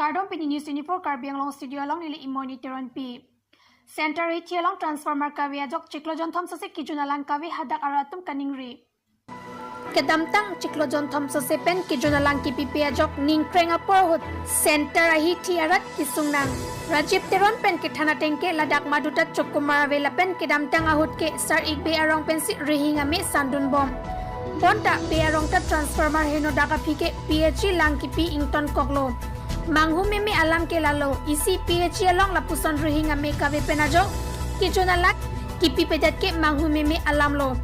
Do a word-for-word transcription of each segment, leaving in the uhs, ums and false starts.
Kardom, pini News twenty-four Karbi Anglong studio along neli Imoni Teronpi. Center ahithi along transformer kave ajok chiklo jonthom sose kejun alang kave hadak arat atum kaningri. Kedamtang chiklo jonthom sose pen kejun alang kipipe ajok ningkreng apor ahut center ahithi arat kesung nang. Rajiv Teron pen kethan ateng ke ladak maduta Chokumar ave lapen kedamtang ahut ke Sar-ik Bey arong pensi rihing ame sandun bom. Bonta Bey arong ta transformer heno dak aphi ke P H E lang kipi ingtonkoklo. Manghu meme alam ke lalo, isi P H E along lapuson rihing ame kave pen ajok kejun alang kipipedet ke manghu meme alamlo.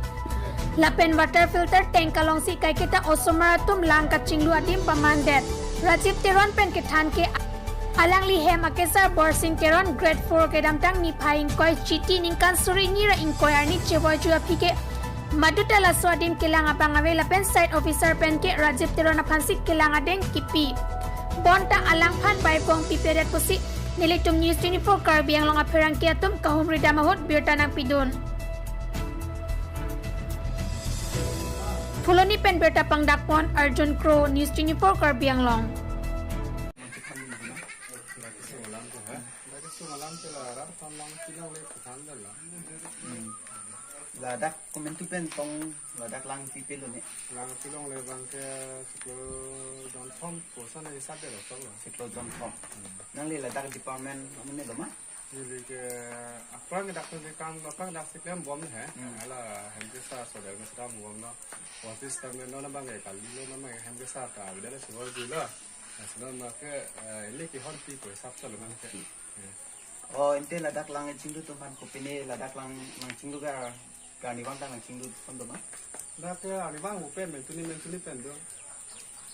Lapen water filter tank alongsi kaiketa osomar atum lang kachinglu adim pamandet. Rajiv Teron pen kethan ke alangli hem akesar Borsing Teron, grade four, kedamtang niphai ingkoi Chiti ningkan suri hini ra ingkoi arni chevoiju aphi ke maduta laso adim kelang abang ave lapen site officer pen ke Rajiv Teron aphansi kelang adeng kipi. Bonta alangphan baibong pipedet pusi nelitum News twenty-four Karbi Anglong apherangke atum kahumri dam ahut birta nangpidun. Phuloni pen birta pangdakpon Arjun Kro, News twenty-four Karbi Anglong. Lake sung alam ke la rat pon lang pinang le puthan de la. Hmm. Ladak komantu pen tong ladak lang pipelo ne. Lang pilong le bang ke chiklo jonthom koson hisab de la tong la. Chiklo jonthom. Hmm. Nangli ladak department amonit lo ma? Neli ke aphrang dak ke kam aphrang dak si klem bom he. Hmm. Hala hem kesar soder kesar bom lo. Office terminal na bang ke kali lo na bang hem kesar ta bida le suwar di lo. Asno ma ke, eh, ili kehonpi ko hisap salo man ke. Hmm. Eh. Oh, ante ladak lang chinglu atum aphan kopine ladak lang nangchinglu ke arnivang ta nangchinglu pon do ma? Dak ke arnivang upen mentuni mentuni pen do.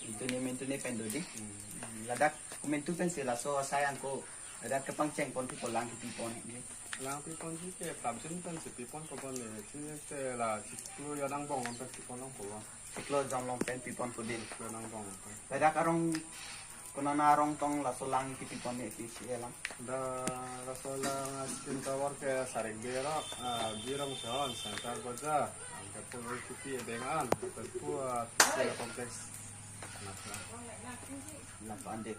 Mentuni mentuni pen do di. Hmm. Ladak komantu pensi laso asai angko ladak kepangcheng pon pi ko lang kipi pon di. Lang pi pon di ke plamsin pensi pi pon ko pon le. Sini te la chiklo ya dang bong pensi pon long ko. Chiklo jonglong pen pipon pudin. Chiklo jonglong pen. Ladak arong konana arong tong laso lang kipi pon ne P H E lang. Dak laso lang askin tower ke Sar-ik Bey arong, ah, Bey arong John, Center Bazaar, angke pul kipi dengan, angke pul, ah, P C L complex. Laso. Laso ande.